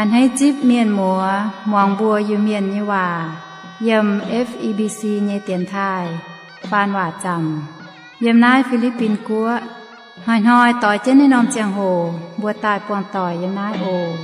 A'hneiv zipv mienh muoz muangx mbuo Iu-Mienh nyei waac yiem F E B C nyei dienx taaih faan waac zaamc yiem naaiv Fi^li^bin Guoqv. Hnoi-hnoi doix jienv naaiv norm ziangh hoc mbuo daaih buangh doic yiem naaiv oc.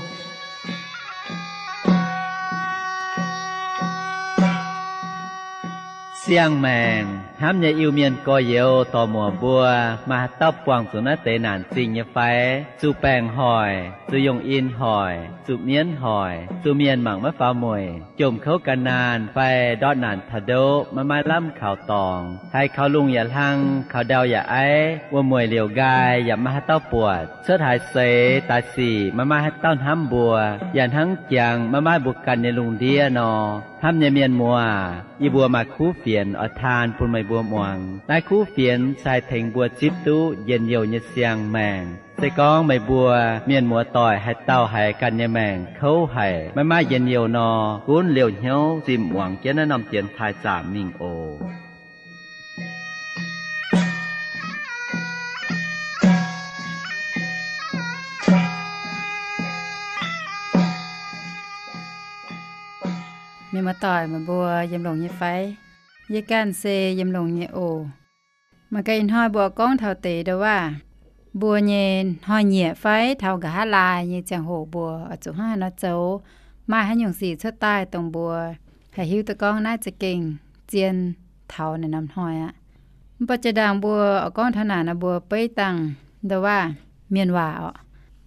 Siang-maengc hnamv nyei Iu-Mienh gorx-youz dorc-muoc mbuo, maaih haaix dauh buangh zuqc naaiv deix naanc zingh nyei fai? Zuqc baengc hoic, zuqc yongh in hoic, zuqc mienv hoic, zuqc mienh mangc maiv faaux mueic, jomc kouv gan naanh fai ndortv naanc taux ndoqv maiv maaih lamh kaux dorngx, haiz kaux lungh yaac hlang, kaux ndau yaac aiv, wuom mueic liouc nqaai yaac maiv maaih haaix dauh buatc, cuotv haaix seix daaih sic maiv maaih haaix dauh hnamv mbuo, yaac hnangv jangx maiv maaih mbuo ganh nyei lungh ndiev nor. Hnamv nyei mienh muoz, yie mbuo maaih kuv fienx oix taan bun meih mbuo muangx. Naaiv kuv fienx se haih tengx mbuo zipv duqv njien-youh nyei siang-maengc. Se gorngv meih mbuo mienh muoz doic haaix dauh haiz ganh nyei maengc kouv haic, maiv maaih njien-youh nor, gunv liouh hnyouv zimh muangx jienv naaiv norm dienx taaih zaamc mingh oc. Mienh muoz doic, meih mbuo yiem longx nyei fai? Yie ganh se yiem longx nyei oc. Mangc gaax ih hnoi mbuo gorngv taux deix ndau-waav, mbuo nyei hnoi-nyieqc fai taux nqa'haav laai nyei ziangh hoc mbuo oix zuqc hnangv haaix nor zoux, maaih haaix nyungc sic cuotv daaih dongh mbuo haih hiuv duqv gorngv naaiv za'gengh zien taux naaiv norm hnoi aqv. Mv baac jiex ndaangc mbuo oix gorngv taux naaic nor, mbuo beiv dangh ndau-waav mienh waac orqc.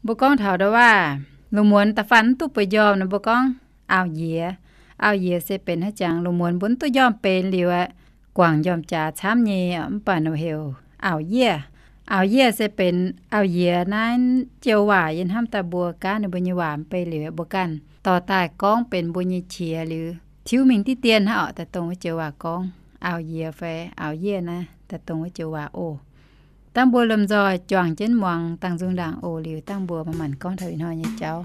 Mbuo gorngv taux ndau-waav lungh muonz da'faanh mv duqv bueix njormh nor, mbuo gorngv auv-njiex. Auv-njiex se benx haaix jangx? Lungh muonz mbuo mv duqv njormh benx liuz aeqv, guangc njormh jaax camv nyei, mv baac ninh heuc auv-yiev. Auv-yiev se benx auv-njiex naaiv joux waac, yie hnamv daaih mbuo gaanv ninh mbuo nyei waac mv bei liuz, mbuo ganh dorh daaih gorngv benx mbuo nyei qiex liuz tiuv mingh diqv dien hnangv orqc, daaih dongh wuov joux waac gorngv auv-njiex fai auv-yiev naaiv, daaih dongh wuov joux waac oc. Dangh mbuo lomh nzoih juangc jienv muangx dangh nzung ndaangc oc. Liuz dangh mbuo manc-manc gorngv taux ih hnoi nyei jauv.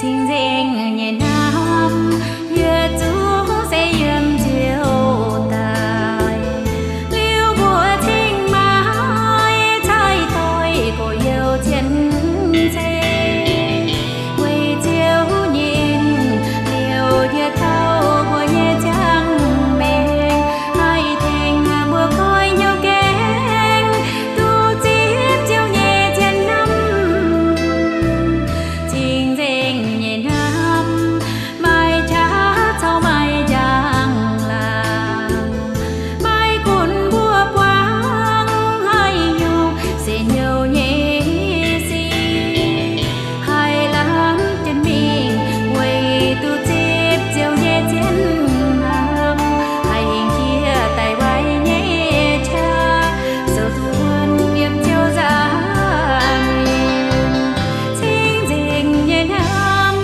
Cing-nzengc nyei hnamv, yietc zungv se yiem Ziouv daaih. Liuz mbuo cingx maaih cai doix gorx-youz cien-ceqv. Weic Ziouv nyei en liouc hieh taux mbuo nyei ziangh maengc, haih tengx mbuo koiv hnyouv gaengh duqv zipv Ziouv nyei zien hnamv. Cing-nzengc nyei hnamv, maaih qaqv caux maaih njang-laangc, maiv gunv mbuo buangv haaix nyungc se hnyouv nyei sic, haih lamh jienv mingh weic duqv zipv Ziouv nyei zien hnamv, haih hingh jiex daaih waaic nyei qaqv, souv duqv wuonv yiem Ziouv nza'hmien. Cing-nzengc nyei hnamv,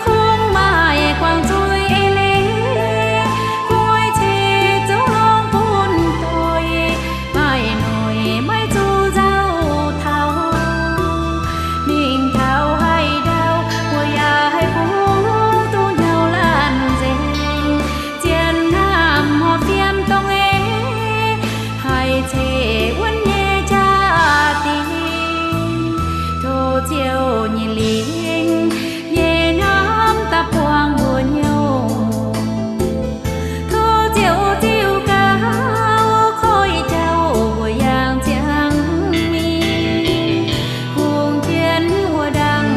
kungx maaih guangc zuiz eix leiz, kungx oix ceix zungv longx bun doic, maaih noic maiv zuqc nzauh taux. Mingh taux haaix ndau, mbuo yaac haih kungx duqv hnyouv laanh nzengc. Zien hnamv horpc fiem dongh eix, haih ceix wuonv nyei jaa-dingh. Tov Ziouv nyei lingc nyei hnamv daaih buangh mbuo hnyouv. Tov Ziouv ziux gaux koiv jauv mbuo yangh ziangh mingh. Hungh jien wuov ndangc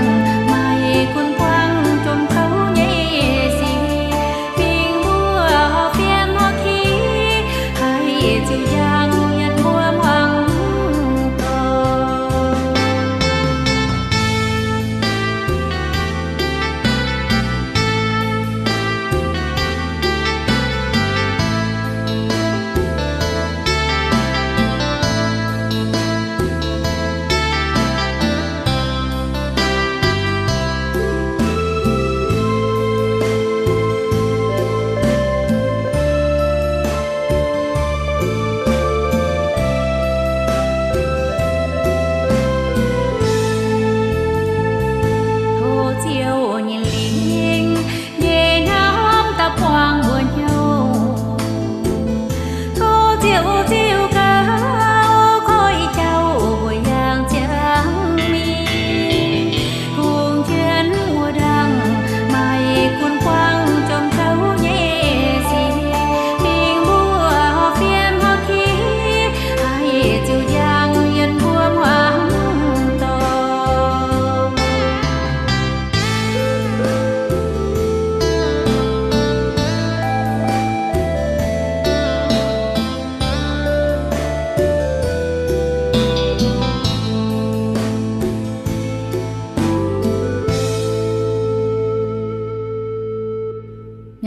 maaih gunv buangv jomc kouv nyei sic, fingx mbuo horpc fiem horpc ki, haih ziux njang yietc mbuo muangx doic.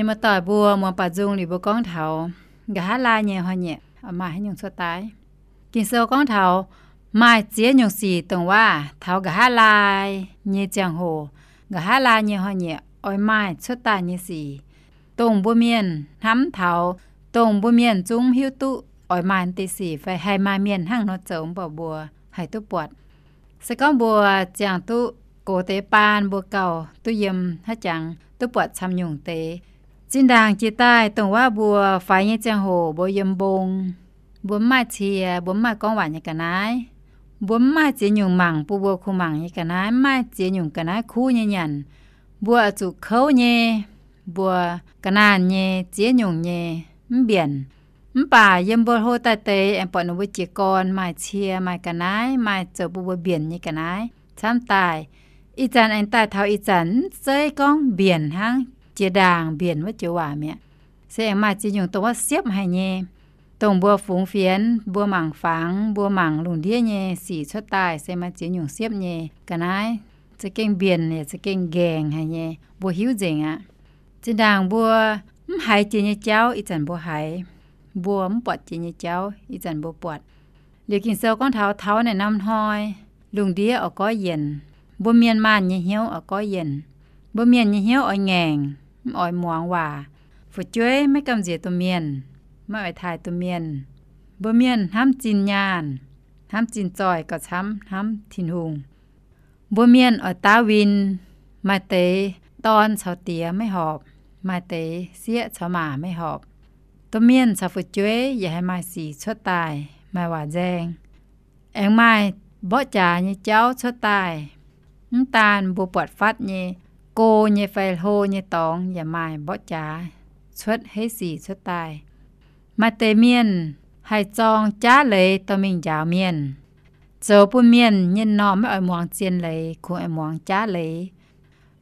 Muoz-doic mbuo muangx baaux nzung liuz mbuo gorngv taux nqa'haav laai nyei hnoi-nyieqc maaih haaix nyungc cuotv daaih. Ging-Sou gorngv taux maaih ziex nyungc sic dongh waac taux nqa'haav laai nyei ziangh hoc, nqa'haav laai nyei hnoi-nyieqc oix maaih cuotv daaih nyei sic, dongh mbuo mienh hnamv taux, dongh mbuo mienh zungv hiuv duqv oix maaih deix sic fai haih maaih mienh hnangv nor zoux mv baac mbuo haih duqv buatc. Se gorngv mbuo ziangh duqv gox deix baan mbuo gauh duqv yiem haaix jangx duqv buatc camv nyungc deix. Zinh ndaangc jiex daaih dongh waac mbuo faix nyei ziangh hoc mbuo yiem mbong, mbuo mv maaih cie, mbuo mv maaih gorngv waac nyei ga'naaiv, mbuo mv maaih ziex nyungc mangc bun mbuo kungx mangc nyei ga'naaiv, mv maaih ziex nyungc ga'naaiv kuv nyei nyanc, mbuo oix zuqc kouv nyei, mbuo ga'naanh nyei ziex nyungc nyei mv mbienc. Mv baac yiem mbuo hlo daaih deix aengx buatc ninh mbuo jiez gorn maaih cie, maaih ga'naaiv, maaih zoux bun mbuo mbienc nyei ga'naaiv camv daaih. Ih zanc aengx daaih taux ih zanc mv zeiz gorngv mbienc hnangv jiex ndaangc mbienc wuov joux waac mi'aqv. Se aengx maaih ziex nyungc dongh wuov siepv haic nyei, dongh mbuo fungx fienx, mbuo mangc fangx, mbuo mangc lungh ndiev nyei sic cuotv daaih se maaih ziex nyungc siepv nyei ga'naaiv, za'gengh mbienc yaac za'gengh nqaengc haic nyei, mbuo hiuv nzengc aqv. Zinh ndaangc mbuo mv haiz jiex nyei jauv ih zanc mbuo haiz, mbuo mv buatc jiex nyei jauv ih zanc mbuo buatc. Liuz Ging-Sou gorngv taux, taux naaic norm hnoi, lungh ndiev oix goiv yienc, mbuo mienh maanh nyei hnyouv oix goiv yienc. Mbuo mienh nyei hnyouv oix ngaengc, mv oix muangx waac. Fu'jueiv maiv gamh nziex domh mienh, maiv oix taaih domh mienh. Mbuo mienh hnamv zinh nyaanh, hnamv zinh zoih gauh camv hnamv Tin-Hungh. Mbuo mienh oix daauv win, maaih deix dorn caux diex maiv horpc, maaih deix sieqv caux maac maiv horpc. Domh mienh caux fu'jueiv yaac haih maaih sic cuotv daaih, maaih waac nzaeng, aengx maaih mborqv jaax nyei jauv cuotv daaih. Mv daan mbuo buatc fatv nyei, go nyei fai hlo nyei dorngx yaac maaih mborqv jaax cuotv heiv sic cuotv daaih. Maaih deix mienh haih zorng jaav leiz dorh mingh njaaux mienh, zoux bun mienh nyei m'normh maiv oix muangx zien leiz, kungx oix muangx jaav leiz,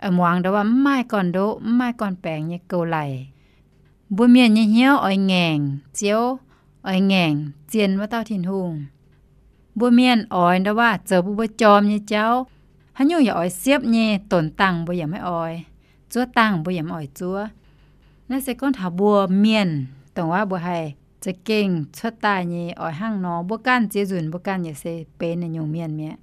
oix muangx ndau wuov mv maaih gorn-ndoqv mv maaih gorn-baengx nyei goux laic. Mbuo mienh nyei hnyouv oix ngaengc Ziouv, oix ngaengc zien wuov dauh Tin-Hungh. Mbuo mienh oix ndau wuov zoux bun mbuo jorm nyei jauv, haaix nyungc yaac oix siepv nyei, donx dangh mbuo yaac maiv oix, zuov dangh mbuo yaac maiv oix zuov. Naaiv se gorngv taux mbuo mienh dongh wuov mbuo haih za'gengh cuotv daaih nyei oix hnangv nor. Mbuo ganh ziex nzunc mbuo ganh yaac se benx naaiv nyungc mienh mi'aqv.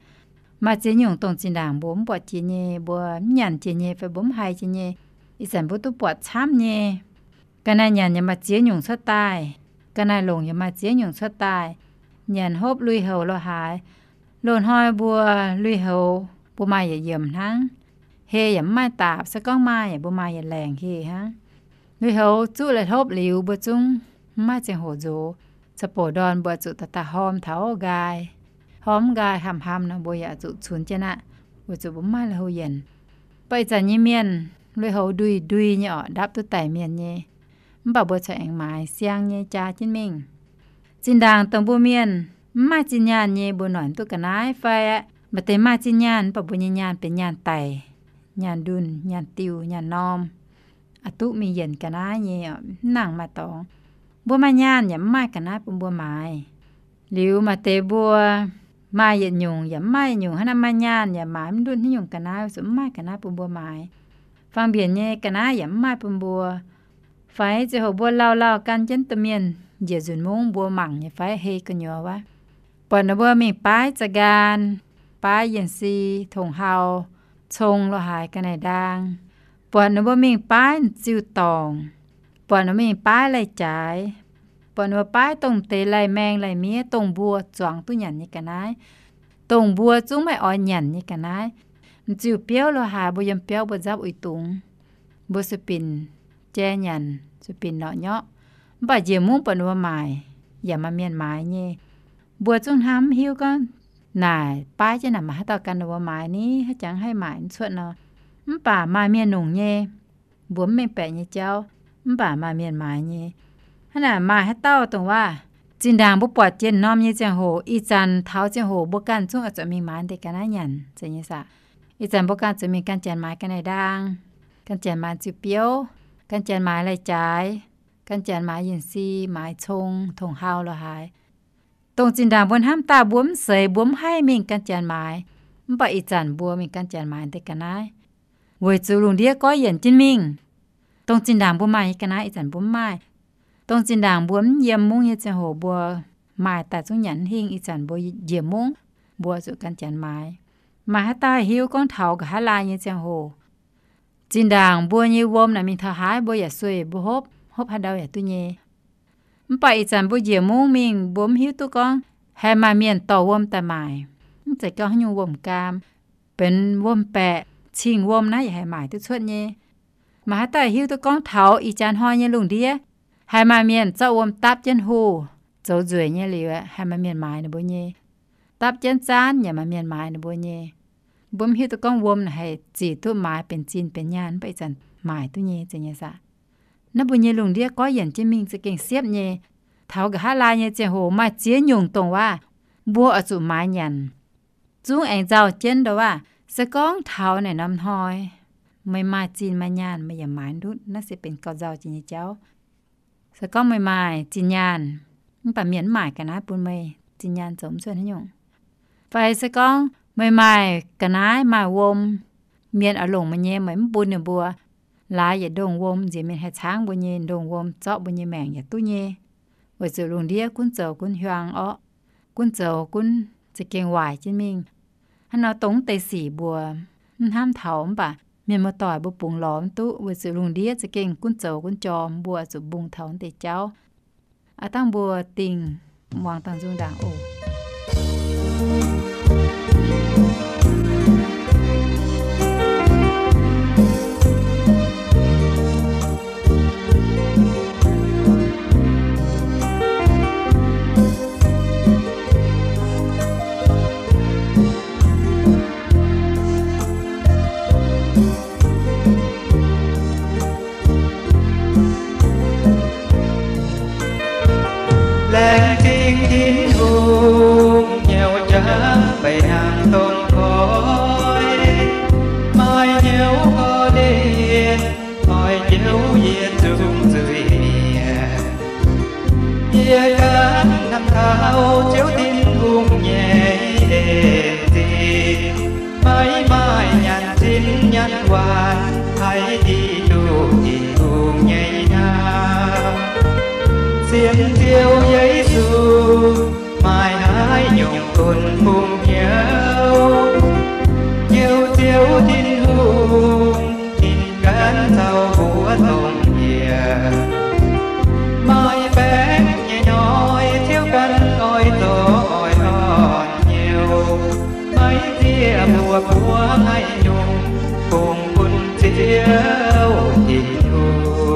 Maaih ziex nyungc dongh zinh ndaangc mbuo mv buatc jiex nyei, mbuo mv nyanc jiex nyei fai mbuo mv haiz jiex nyei, ih zanc mbuo duqv buatc camv nyei. Ga'naaiv nyanc yaac maaih ziex nyungc cuotv daaih, ga'naaiv longc yaac maaih ziex nyungc cuotv daaih. Nyanc hopv lui-houx lo haaix, loz-hnoi mbuo lui-houx mbuo maaih yietc yiemc hnangv. Heh yaac mv maaih daapc, se gorngv maaih yaac mbuo maaih yietc laengc heh hnangv. Lui-houx zuqv la'hlopv liuz mbuo zungv mv maaih ziangh hoc nzox. Ca'bouc ndorn mbuo zuqc daaih daaih horm taux nqaai. Horm nqaai hamh hamh nor mbuo yaac zuqc cunx jienv aqv, weic zuqc mbuo mv maaih lui-houx yienc. Mv baac ih zanc nyei mienh lui-houx ndui ndui nyei orqc, ndapv duqv daic mienh nyei. Mv baac mbuo corc aengx maaiz siang nyei jaa jienv mingh. Zinh ndaangc dongh mbuo mienh mv maaih zinh nyaanh nyei, mbuo noic duqv ga'naaiv fai aqv. Maaih deix maaih zinh nyaanh, mv baac mbuo nyei nyaanh benx nyaanh daic, nyaanh ndunh, nyaanh diuh, nyaanh norm, aqc duqv mingh yienc ga'naaiv nyei, mv nangc maaih dorngx. Mbuo maaih nyaanh yaac mv maaih ga'naaiv bun mbuo maaiz. Liuz maaih deix mbuo maaih yietc nyungc yaac mv maaih yietc nyungc, hnangv naaiv maaih nyaanh yaac maaiz mv ndunh haaix nyungc ga'naaiv, weic zuqc mv maaih ga'naaiv bun mbuo maaiz. Fang mbienc nyei ga'naaiv yaac mv maaih bun mbuo. Fai ziangh hoc mbuo lauh lauh gan jienv domh mienh njiec nzunc mungv mbuo mangc nyei fai hei gu'nyuoz wuov, buatc ninh mbuo mingh baav za'nqaan, baav yienh si, tong hau, cong lo haaix ga'naaiv ndaang, buatc ninh mbuo mingh baav m'ziuh dorngc, buatc ninh mbuo mingh baav lai-jaaix, buatc ninh mbuo baav dongh deix lai-maeng lai-miev dongh mbuo zuangx duqv nyanc nyei ga'naaiv, dongh mbuo zungv maiv oix nyanc nyei ga'naaiv. M'ziuh biouv lo haaix mbuo yiem biauv mbuo nzapv uix dungz, mbuo sueih binc jai nyanc, sueih binc norqc nyorqv. Mv baac njiec mungv buatc ninh mbuo maaic, yaac maaih mienh maaiz nyei. Mbuo zungv hnamv mv hiuv gorngv, naaic baav jienv naaic maaih haaix dauh gan ninh mbuo maaiz ni? Haaix jangx haih maaic mv cuotv nor. Mv baac maaih mienh nongc nyei, mbuo mv mengh baeqc nyei jauv, mv baac maaih mienh maaiz nyei. Hnangv naaic maaih haaix dauh dongh waac, zinh ndaangc mbuo buatc jiex norm nyei ziangh hoc, ih zanc taux ziangh hoc mbuo ganh zungv oix zuqc mingh maaiz deix ga'naaiv nyanc, zeiz nyei saah? Ih zanc mbuo ganh zuqc mingh gan janx maaiz ga'naaiv ndaang, gan janx maaiz ziuh biouv, gan janx maaiz lai-jaaix, gan janx maaiz yienh si, maaiz cong, tong hau lo haaix. Dongh zinh ndaangc mbuo hnamv daaih mbuo mv seix, mbuo mv haih mingh gan janx maaiz. Mv baac ih zanc mbuo mingh gan janx maaiz deix ga'naaiv, weic zuqc lungh ndiev goiv yienc jienv mingh. Dongh zinh ndaangc mbuo maaih nyei ga'naaiv ih zanc mbuo mv maaih. Dongh zinh ndaangc mbuo mv yiem mungv nyei ziangh hoc mbuo maaih daaih zungv nyanc hingh, ih zanc mbuo njiec mungv, mbuo zuqc gan janx maaiz. Maaih haaix dauh hiuv gorngv taux nqa'haav laai nyei ziangh hoc, zinh ndaangc mbuo nyei wuom naaic mingh taux haaix mbuo yaac sueih, mbuo hopv, hopv haaix ndau yaac duqv nyei. Mv baac ih zanc mbuo njiec mungv mingh, mbuo mv hiuv duqv gorngv haih maaih mienh dorh wuom daaih maaic. Mv zeiz gorngv haaix nyungc wuom-gaam, benx wuom-baeqc, cing wuom naaiv yaac haih maaic duqv cuotv nyei. Maaih haaix dauh hiuv duqv gorngv taux ih jaax hnoi nyei lungh ndiev, haih maaih mienh zorqv wuom dapv jienv huv, zoux nzueic nyei liuz, haih maaih mienh maaiz ninh mbuo nyei. Dapv jienv zaanv yaac maaih mienh maaiz ninh mbuo nyei. Mbuo mv hiuv duqv gorngv wuom naaic haih zic duqv maaiz benx zinh benx nyaanh, mv baac ih zanc maaic duqv nyei, zeiz nyei saah? Naaiv mbuo nyei lungh ndiev goiv yienc jienv mingh za'gengh siepv nyei. Taux nqa'haav laai nyei ziangh hoc maaih ziex nyungc dongh waac mbuo oix zuqc maaiz nyanc. Zungv aengx nzauh jienv ndongc waac, se gorngv taux naaic norm hnoi meih maaih zinh maaih nyaanh, meih yaac maaiz ndutv, naaiv se benx gauh nzauh jiex nyei jauv. Se gorngv meih maaih zinh nyaanh, mv baac mienh mv maaic ga'naaiv bun meih, zinh nyaanh zoux mv cuotv haaix nyungc. Fai se gorngv meih maaih ga'naaiv maaih wuom, mienh oix longc meih nyei, meih mv bun ninh mbuo, laaix yietc ndongh wuom nziex mienh haih caangv mbuo nyei ndongh wuom zorqv mbuo nyei maengc yaac duqv nyei. Weic zuqc lungh ndiev gunv zoux gunv hiuang orqc, gunv zoux gunv za'gengh waaic jienv mingh. Hnangv nor dongh mv deix sic mbuo mv hnamv taux, mv baac mienh muoz-doic mbuo bungx lorz mv duqv, weic zuqc lungh ndiev za'gengh gunv zoux gunv jorm, mbuo zuqc mbungh taux mv deix jauv. Aav dangh mbuo dingh muangx dangh nzung ndaangc oc. Laengz zingh Tin-Hungh nyouz jangx mbaih hnangv dongh koi, maaih hnyouv korv-lienh oix njoux yie zungv zuiz-mienh. Yie ganh hnamv taux Ziouv Tin-Hungh nyei en zingh, maiv maaih nyanc zinh nyanc waanc haih diqc duqv Tin-Hungh nyei nyaanh. Sienx Ziouv Yesu maaih haaix nyungc bun bungx hnyouv, hnyouv Ziouv Tin-Hungh ninh ganh caux mbuo dongh yie. Maaih baengc nyei hnoi Ziouv ganh oix zorqv oix orn hnyouv, maiv zieqv mbuo buov haaix nyungc bungx bun Ziouv Tin-Hungh.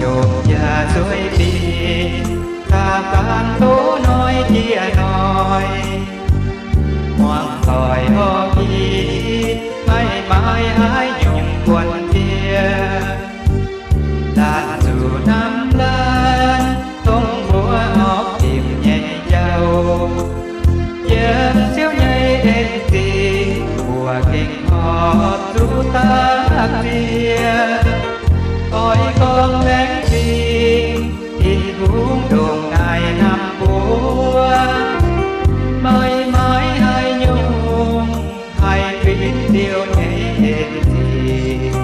Jomc yaac zueih dingc, da'faanh tov hnoi jiex hnoi, muangx doic horpc i, maiv maaih haaix nyungc buonc jiex. Laanh zuqc hnamv laanh, dongh mbuo horpc dimc nyei jauv. Yiem Ziouv nyei en zingh, mbuo gengh horpc zuqc dapv ziex. Oix gorngv laengz zingh, Tin-Hungh ndongc naaic hnamv mbuo, maiv maaih haaix nyungc haih fingx Ziouv nyei en zingh.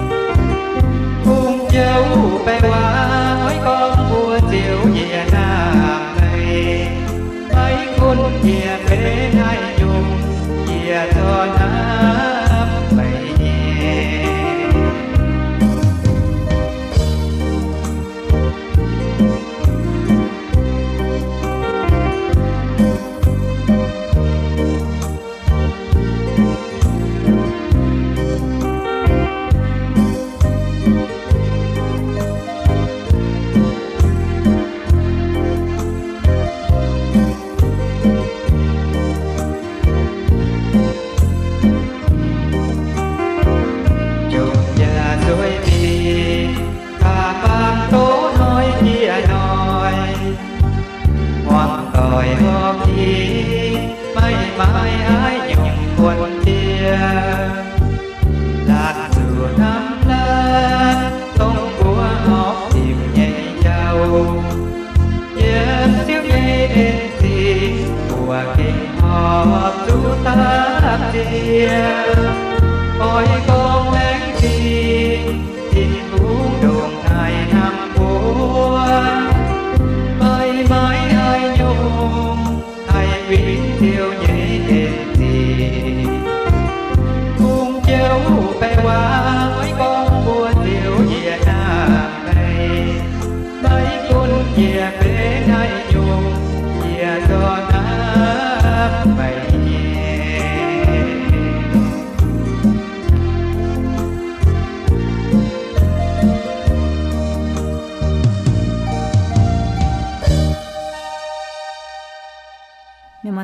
Kungx joux baeqc waac oix gorngv mbuox Ziouv yie hnamv meih, maiv gunv yie benx haaix nyungc, yie corc hnamv meih nyei. Jomc yaac zueih dingc, da'faanh tov hnoi jiex hnoi, muangx doic horpc i, maiv maaih haaix nyungc buonc jiex. Laanh zuqc hnamv laanh, dongh mbuo horpc dimc nyei jauv. Yiem Ziouv nyei en zingh, mbuo gengh horpc zuqc dapv ziex. Oix gorngv laengz zingh, Tin-Hungh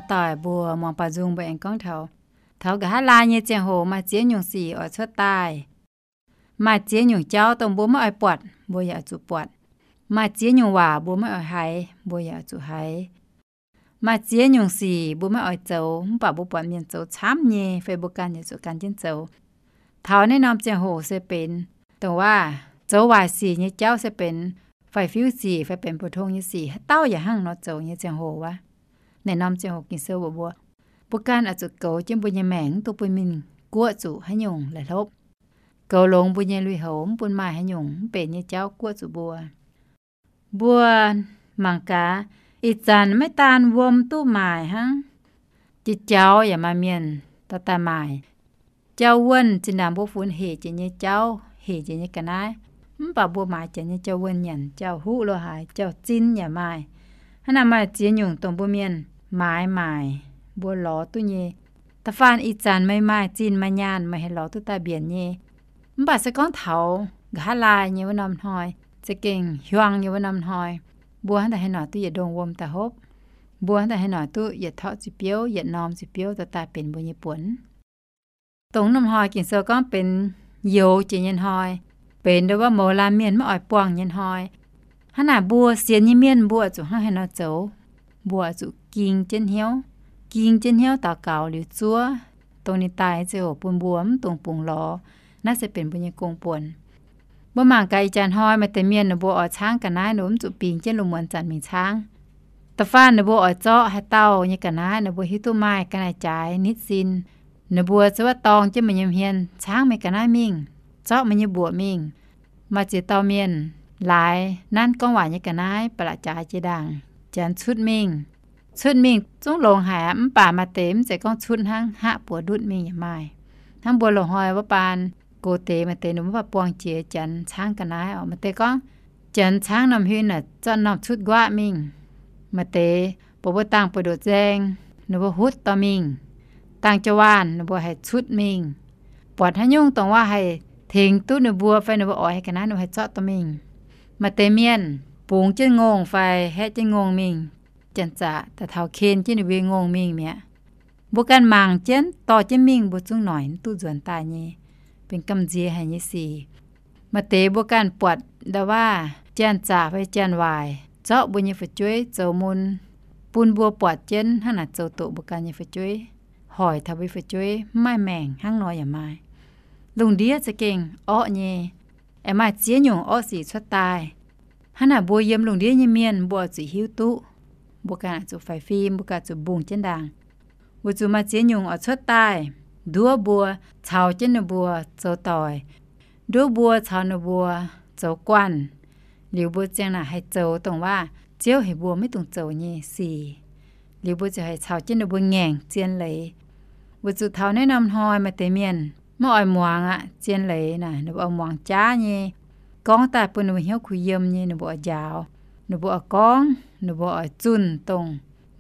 Doic mbuo muangx baaux nzung mbuo aengx gorngv taux, taux nqa'haav laai nyei ziangh hoc maaih ziex nyungc sic oix cuotv daaih. Maaih ziex nyungc jauv dongh mbuo maiv oix buatc, mbuo yaac oix zuqc buatc. Maaih ziex nyungc waac mbuo maiv oix haiz, mbuo yaac oix zuqc haiz. Maaih ziex nyungc sic mbuo maiv oix zoux, mv baac mbuo buatc mienh zoux camv nyei fai mbuo ganh yaac zuqc gan jienv zoux. Taux naaiv norm ziangh hoc se benx dongh waac zoux waaic sic nyei jauv se benx faix-fiuv sic fai benx pou-tong nyei sic, haaix dauh yaac hnangv nor zoux nyei ziangh hoc wuov. Naaiv norm ziangh hoc Ging-Sou mbuox mbuo, mbuo ganh oix zuqc goux jienv mbuo nyei maengc, mv dungx bun mienh guoqv zuqc haaix nyungc la'hlopv. Goux longx mbuo nyei lui-houx, mv bun maaih haaix nyungc mv benx nyei jauv guoqv zuqc mbuo. Mbuo mangc gaax, ih zanc maiv daan wuom duqv maaic hnangv, jiex jaux yaac maaih mienh dorh daaih maaic. Jauv wuonh zinh ndaangc mbuo funx hec jiex nyei jauv, hec jiex nyei ga'naaiv, mv baac mbuo maaiz jiex nyei jauv wuonh nyanc, jauv huqv lo haaix, jauv zin yaac maaih. Hnangv naaic maaih ziex nyungc dongh mbuo mienh maaiz maaic, mbuo lorz duqv nyei. Da'faanh ih zanc meih maaih zinh maaih nyaanh, meih haih lorz duqv daaih mbienc nyei. Mv baac se gorngv taux nqa'haav laai nyei wuov norm hnoi, za'gengh hiuang nyei wuov norm hnoi, mbuo hnangv daaih haih noic duqv yietc ndongh wuom daaih hopv. Mbuo hnangv daaih haih noic duqv yietc torqv ziepc biouv, yietc norm ziepc biouv dorh daaih benx mbuo nyei buonc. Dongh norm hnoi Ging-Sou gorngv benx youx jiex nyei hnoi, benx ndo wuov mouz laanh mienh maiv oix buangh nyei hnoi. Hnangv naaic mbuo sienx nyei mienh mbuo oix zuqc hnangv haaix nor zoux? Mbuo oix zuqc ging jienv hnyouv, ging jienv hnyouv daux gaux liuz zuov, dongh ninh daaih ziouc bun mbuo mv dungx bungx lorz. Naaiv se benx mbuo nyei gong-buonc. Mbuo mangc gaax ih jaax hnoi maaih deix mienh ninh mbuo oix caangv ga'naaiv ninh mbuo mv zuqc bingx jienv lungh muonz zanc mingh caangv. Da'faanh ninh mbuo oix zorqv haaix dauh nyei ga'naaiv ninh mbuo hiuv duqv maaih ga'naaiv jaaix nitv sin, ninh mbuo zuov dorng jienv meih nyei hmien caangv meih ga'naaiv mingh, zorqv meih nyei mbuoqc mingh. Maaih ziex dauh mienh laaix nanv gorngv waac nyei ga'naaiv ba'laqc jaaix jiex ndaangc, janx cutv mingh. Cutv mingh zungv longx haic aqv, mv baac maaih deix mv zeiz gorngv cutv hnangv, hngaqv buoz ndutv mingh yaac maaih. Hnangv mbuo loz-hnoi wuov baan gox deix maaih deix ninh mbuo mv baac buangh jiex janx caangv ga'naaiv oc. Maaih deix gorngv janx caangv norm huin aeqv, zorqv norm cutv nquaqv mingh. Maaih deix buatc mbuo dangh buoz-ndoqv nzaeng, ninh mbuo hutv dorh mingh. Dangh jauv-waanh ninh mbuo haih cutv mingh. Buatc haaix nyungc dongh waac haih tengx duqv ninh mbuo fai ninh mbuo oix haaix ga'naaiv ninh mbuo haih zorqv dorh mingh. Maaih deix mienh bungx jienv ngongh fai haeqv jienv ngongh mingh, janx-zaqc daaih taux ken jienv ninh mbuo nyei ngongh mingh mi'aqv. Mbuo ganh mangc jienv dorh jienv mingh mbuo zungv noic mv duqv nzuonx daaih nyei, benx gamh nziex haic nyei sic. Maaih deix mbuo ganh buatc nda'waav janx-zaqc fai janx-waaic zorqv mbuo nyei fu'jueiv zoux mun, bun mbuo buatc jienv hnangv naaic zoux doqc mbuo ganh nyei fu'jueiv, hoic taux mbuo nyei fu'jueiv mv maaih maengc hnangv nor yaac maaih. Lungh ndiev za'gengh orqv nyei, aengx maaih ziex nyungc orqv sic cuotv daaih. Hnangv naaic mbuo yiem lungh ndiev nyei mienh mbuo oix zuqc hiuv duqv, mbuo ganh oix zuqc faix fim, mbuo ganh zuqc mbungh jienv ndaangc. Weic zuqc maaih ziex nyungc oix cuotv daaih nduov mbuo, caux jienv ninh mbuo zoux doic, nduov mbuo caux ninh mbuo zoux guanh, liuz mbuo ziang naaic haih zoux dongh waac Ziouv heuc mbuo maiv dungx zoux nyei sic. Liuz mbuo ziouc haih caux jienv ninh mbuo ngaengc zien leiz. Weic zuqc taux naaiv norm hnoi maaih deix mienh maiv oix muangx aqv. Zien leiz naaic ninh mbuo oix muangx jaav nyei, gorngv daaih bun ninh mbuo hnyouv kuh yiem nyei ninh mbuo oix njaaux, ninh mbuo oix gorngv, ninh mbuo oix zunh dongh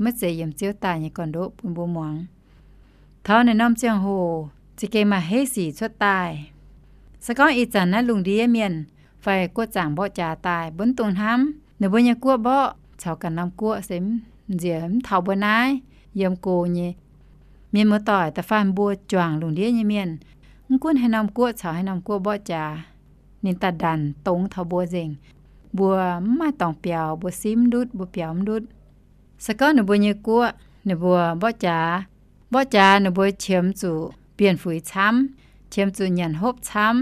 maiv zeiz yiem Ziouv daaih nyei gorn-ndoqv bun mbuo muangx. Taux naaiv norm ziangh hoc za'gengh maaih heiv sic cuotv daaih. Se gorngv ih zanc naaiv lungh ndiev mienh fai guoqv zaangc mborqv jaax daaih, mbuo mv dungx hnamv ninh mbuo nyei guoqv mborqv caux ganh norm guoqv se nziex mv taux mbuo naaiv yiem go nyei. Mienh muoz-doic, da'faanh mbuo juangc lungh ndiev nyei mienh, mv gunv haaix norm guoqv caux haaix norm guoqv mborqv jaax, ninh daaih ndanc dongz taux mbuo nzengc. Mbuo mv maaih dorngx biaux, mbuo simv mv ndutv, mbuo biaux mv ndutv. Se gorngv ninh mbuo nyei guoqv ninh mbuo mborqv jaax, mborqv jaax ninh mbuo qiemx zuqc bienh fuix camv, qiemx zuqc nyanc hopv camv,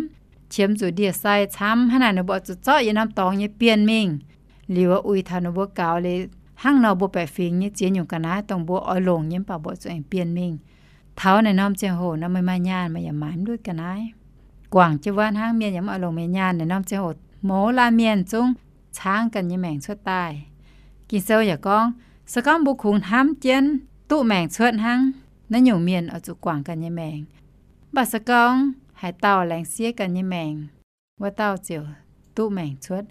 qiemx zuqc ndie-sai camv, hnangv naaic ninh mbuo zuqc zorqv yietc norm dorngx nyei bienh mingh, liuz uix taux ninh mbuo gaux liuz hnangv nor mbuo baeqc fingx nyei ziex nyungc ga'naaiv dongh mbuo oix longc nyei mv baac mbuo zuqc aengx bienh mingh. Taux naaiv norm ziangh hoc nor meih maaih nyaanh meih yaac maaiz mv ndutv ga'naaiv. Guangc jienv wuov hnangv, mienh yaac mv oix longc meih nyaanh. Naaiv norm ziangh hoc mouz laanh mienh zungv caangv ganh nyei maengc cuotv daaih. Ging-Sou yaac gorngv, se gorngv mbuo kungx hnamv jienv duqv maengc cuotv hnangv, naaiv nyungc mienh oix zuqc guangc ganh nyei maengc. Mv baac se gorngv haaix dauh laengz siev ganh nyei maengc, wuov dauh ziouc duqv maengc cuotv.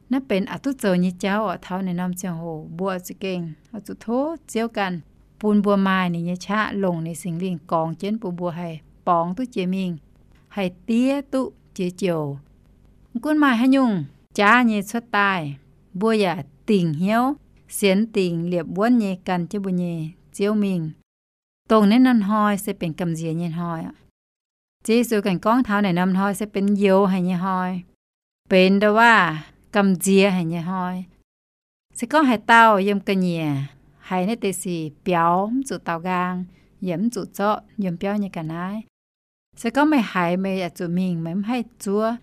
Naaiv benx aqc duqv zoux nyei jauv oc. Taux naaiv norm ziangh hoc mbuo za'gengh oix zuqc tov Ziouv ganh bun mbuo maaih ninh nyei qaqv, longc ninh Singx Lingh gorngx jienv bun mbuo haih borngz duqv jiex mingh, haih diev duqv jiex joux. Mv gunv maaih haaix nyungc jaav nyei cuotv daaih, mbuo yaac dingc hnyouv, sienx dingc liepc wuonv nyei gan jienv mbuo nyei Ziouv mingh. Dongh naaiv norm hnoi se benx gamh nziex nyei hnoi. Ziouv Yesu ganh gorngv taux naaic norm hnoi se benx youz haic nyei hnoi, benx ndau waav gamh nziex haic nyei hnoi. Se gorngv haaix dauh yiem ga'nyiec haiz naaiv deix sic biaux, mv zuqc daaux nqaang, yaac mv zuqc zorqv yiem biauv nyei ga'naaiv. Se gorngv meih haiz, meih yaac zuqc mingh, meih mv haih zuov.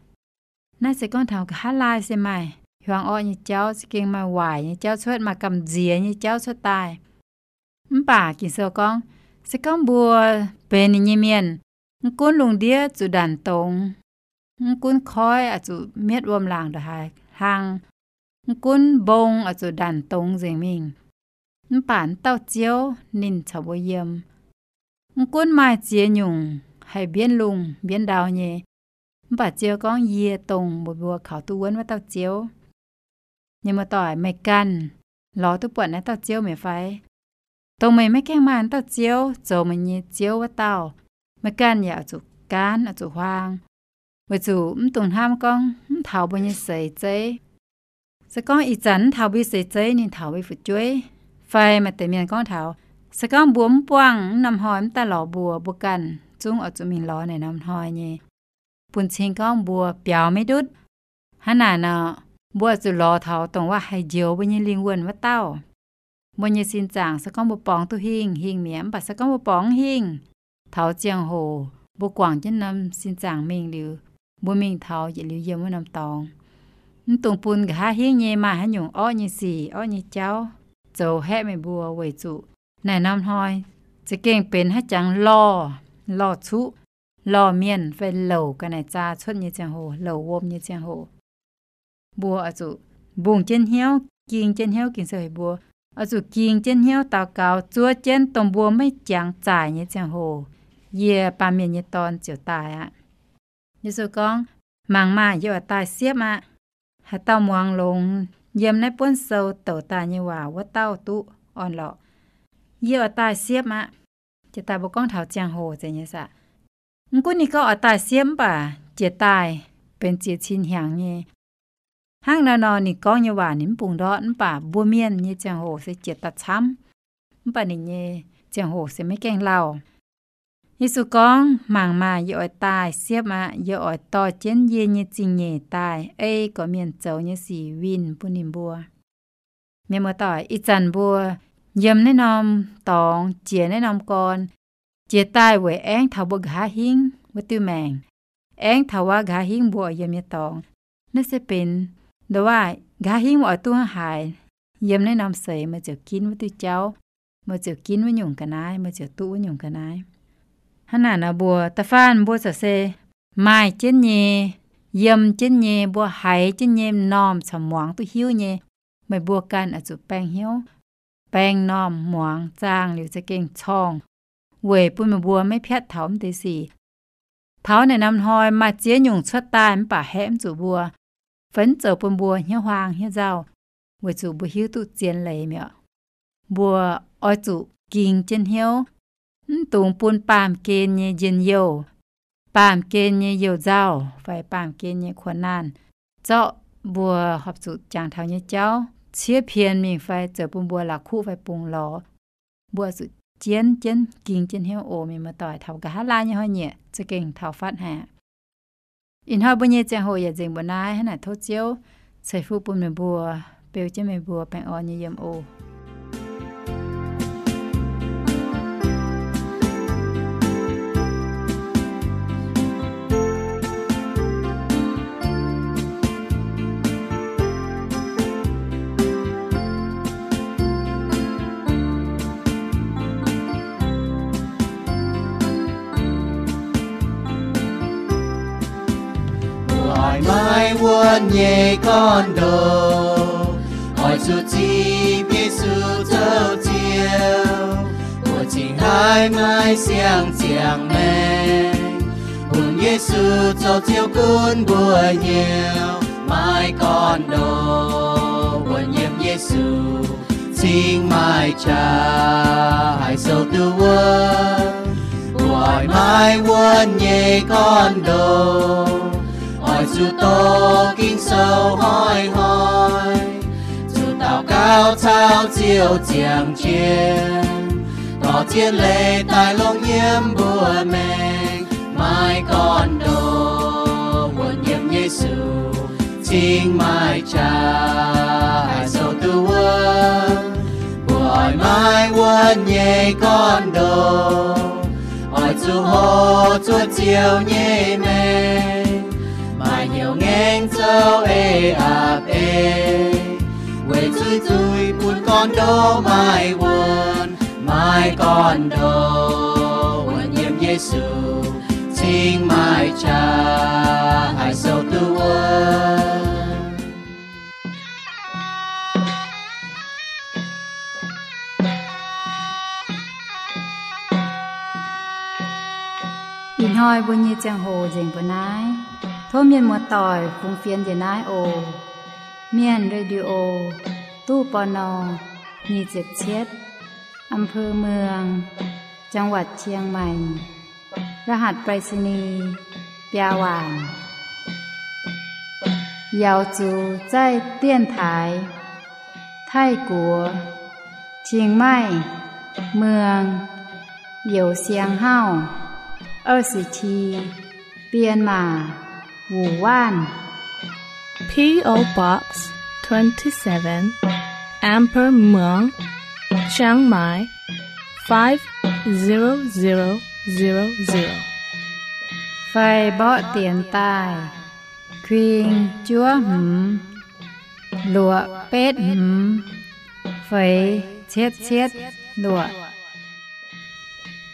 Naaiv se gorngv taux nqa'haav laai se maaih hiuang orqv nyei jauv, za'gengh maaih waaic nyei jauv cuotv, maaih gamh nziex nyei jauv cuotv daaih. Mv baac Ging-Sou gorngv, se gorngv mbuo benx ninh nyei mienh, mv gunv lungh ndiev zuqc ndanc dongz, mv gunv koiv oix zuqc mietv wuom-laangc ndongc haaix hlang, mv gunv mbong oix zuqc ndanc dongz nzengc mingh, mv baac wuov dauh Ziouv ninh caux mbuo yiem. Mv gunv maaih ziex nyungc haih mbienv lungh mbienv ndau nyei, mv baac Ziouv gorngv, yie dongh meih mbuo kaux duqv wuonv wuov dauh Ziouv. Mienh muoz-doic, meih ganh lorz duqv buatc naaiv dauh Ziouv mi'aqv fai? Dongh meih maiv gaengh maaih wuov dauh Ziouv zoux meih nyei Ziouv wuov dauh, meih ganh yaac oix zuqc gaanv, oix zuqc huaang, weic zuqc mv dungx hnamv gorngv mv taux mbuo nyei seix zeiv. Se gorngv ih zanc mv taux mbuo seix zeiv, ninh taux mbuo fu'jueiv. Fai maaih deix mienh gorngv taux, se gorngv mbuo mv buangh wuov norm hnoi mv daaih lorz mbuo, mbuo ganh zungv oix zuqc mingh lorz naaic norm hnoi nyei. Bun cing gorngv mbuo biaux maiv ndutv. Hnangv naaic nor, mbuo oix zuqc lorz taux dongh waac haih njoux mbuo nyei lingh wuonh wuov dauh. Mbuo nyei sin zaangc se gorngv mbuo borngz duqv hingh, hingh mi'aqv, mv baac se gorngv mbuo borngz mv hingh, taux ziangh hoc mbuo guangc jienv norm sin zaangc mingh liuz, mbuo mingh taux yietc liuz yiem wuov norm dorngx. Mv dungx bun nqa'haav hingv nyei maaih haaix nyungc orqv nyei sic, orqv nyei jauv zoux haeqv meih mbuo, weic zuqc naaic norm hnoi za'gengh benx haaix jangx lorh, lorh cuqv, lorh mienh fai louc ga'naaiv zaa cuotv nyei ziangh hoc, louc wuom nyei ziangh hoc. Mbuo oix zuqc mbungh jienv hnyouv, ging jienv hnyouv, Ging-Sou heuc mbuo oix zuqc ging jienv hnyouv daux gaux zuov jienv dongh mbuo maiv jangx zaaic nyei ziangh hoc, yie, Baamh Mienh nyei Dorn, ziouc daaih aqv. Yesu gorngv, mangc maah! Yie oix daaih siepv aqv. Haaix dauh muangx longx yiem naaiv buonv sou douc daaih nyei waac, wuov dauh duqv orn-lorqc. Yie oix daaih siepv aqv. Jiex daaih mbuo gorngv taux ziangh hoc zeiz nyei saah? Mv gunv ninh gorngv oix daaih siepv mv baac jiex daaih benx ziex cin hnyangx nyei. Hnangv naaiv nor ninh gorngv nyei waac ninh mv bungx ndortv, mv baac mbuo mienh nyei ziangh hoc se jiex daaih camv, mv baac ninh nyei ziangh hoc se maiv gaengh lauh. Yesu gorngv, mangc maah! Yie oix daaih siepv aqv. Yie oix dorh jienv yie nyei zingh nyeic daaih ei gorqv-mienh zoux nyei sic winh bun ninh mbuo. Mienh muoz-doic, ih zanc mbuo yiem naaiv norm dorngx, jiex naaiv norm gorn, jiex daaih weic aengv taux mbuo nqa'haav hingv wuov diuh maengc, aengv taux wuov nqa'haav hingv mbuo oix yiem nyei dorngx. Naaiv se benx ndoh waac nqa'haav hingv mbuo oix duqv haaix, yiem naaiv norm seix meih ziouc ginv wuov diuh jauv, meih ziouc ginv wuov nyungc ga'naaiv, meih ziouc duqv wuov nyungc ga'naaiv. Hnangv naaic nor mbuo da'faanh mbuo corc se maaih jienv nyei, yiem jienv nyei, mbuo haiz jienv nyei m'normh caux muangx duqv hiuv nyei. Meih mbuo ganh oix zuqc baeng hnyouv, baeng m'normh muangx zaangh liuz za'gengh corngh, weic bun meih mbuo maiv piatv taux mv deix sic. Taux naaic norm hnoi maaih ziex nyungc cuotv daaih mv baac haeqv mv zuqc mbuo, fai mv zoux bun mbuo hnyouv huaang hnyouv nzauh, weic zuqc mbuo hiuv duqv zien leiz mi'aqv. Mbuo oix zuqc ging jienv hnyouv, mv dungx bun baamh gen nyei njien-youh, baamh gen nyei youh nzauh fai baamh gen nyei kuonx naanh zorqv mbuo horpc zuqc jangx taux nyei jauv ciev pien mingh fai zoux bun mbuo la'kuqv fai bungx lorz. Mbuo zuqc jienv jienv ging jienv hnyouv oc. Mienh muoz-doic, taux nqa'haav laai nyei hnoi-nyieqc za'gengh taux fatv haic. Ih hnoi mbuo nyei ziangh hoc yaac nzengc mbuoqc naaiv. Hnangv naaic tov Ziouv ceix fuqv bun meih mbuo, beu jienv meih mbuo baengh orn nyei yiem oc. Mbuo oix maiv wuonv nyei gorn-ndoqv, oix zuqc zipv Yesu zoux Ziouv. Mbuo cingx haih maiv siang-ziangh maengx, bun Yesu zoux Ziouv gunv mbuo hnyouv. Maiv gorn-ndoqv wuonv yiem Yesu, cingx maaih qaqv haih sou duqv wuov. Mbuo oix maiv wuonv nyei gorn-ndoqv, oix zuqc doqc Ging-Sou hnoi-hnoi, zuqc daux gaux caux Ziouv ziangh jienv. Lorz zien leiz daaih longc yiem mbuo maengx, maaih gorn-ndoqv wuonh yiem Yesu, cingx maaih qaqv haih sou duqv wuov. Mbuo oix maaih wuonh nyei gorn-ndoqv, oix zuqc hoqc zuoqc Ziouv nyei maengc, maaih hnyouv ngaengc zoux eix aqc beiv, weic zuqc zuiz bun gorn-ndoqv maaih wuonh. Maaih gorn-ndoqv wuonh yiem Yesu, cingx maaih qaqv haih sou duqv wuov. Ih hnoi mbuo nyei ziangh hoc nzengc mbuo naaiv. Tov mienh muoz-doic fungx fienx njiec naaiv oc. Mienh Radio, ตู้ ปณ. nyic ziepc cietv, อำเภอเมือง จังหวัดเชียงใหม่ รหัสไปรษณีย์ biaa waanc. Yaux zuqc zaih 电台, Taiv-Guoqv, Chiang Mai, Muang, Youz Siang Hauv, 二十七, Myanmar, Wuhan. P O Box twenty-seven, Amber Muang, Chiang Mai, five zero zero zero zero. Fai mborqv dienx daaih: kuing juov hmz, luoqc betv hmz, feix cietv cietv luoqc.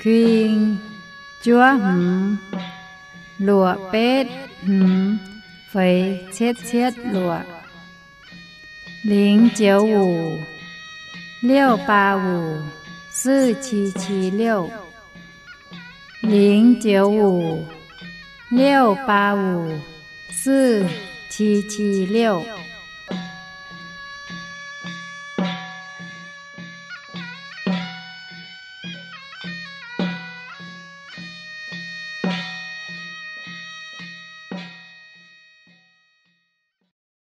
Kuing juov hmz, luoqc betv hmz, feix cietv cietv luoqc. 零九五, 六八五, 四七七六. 零九五, 六八五, 四七七六.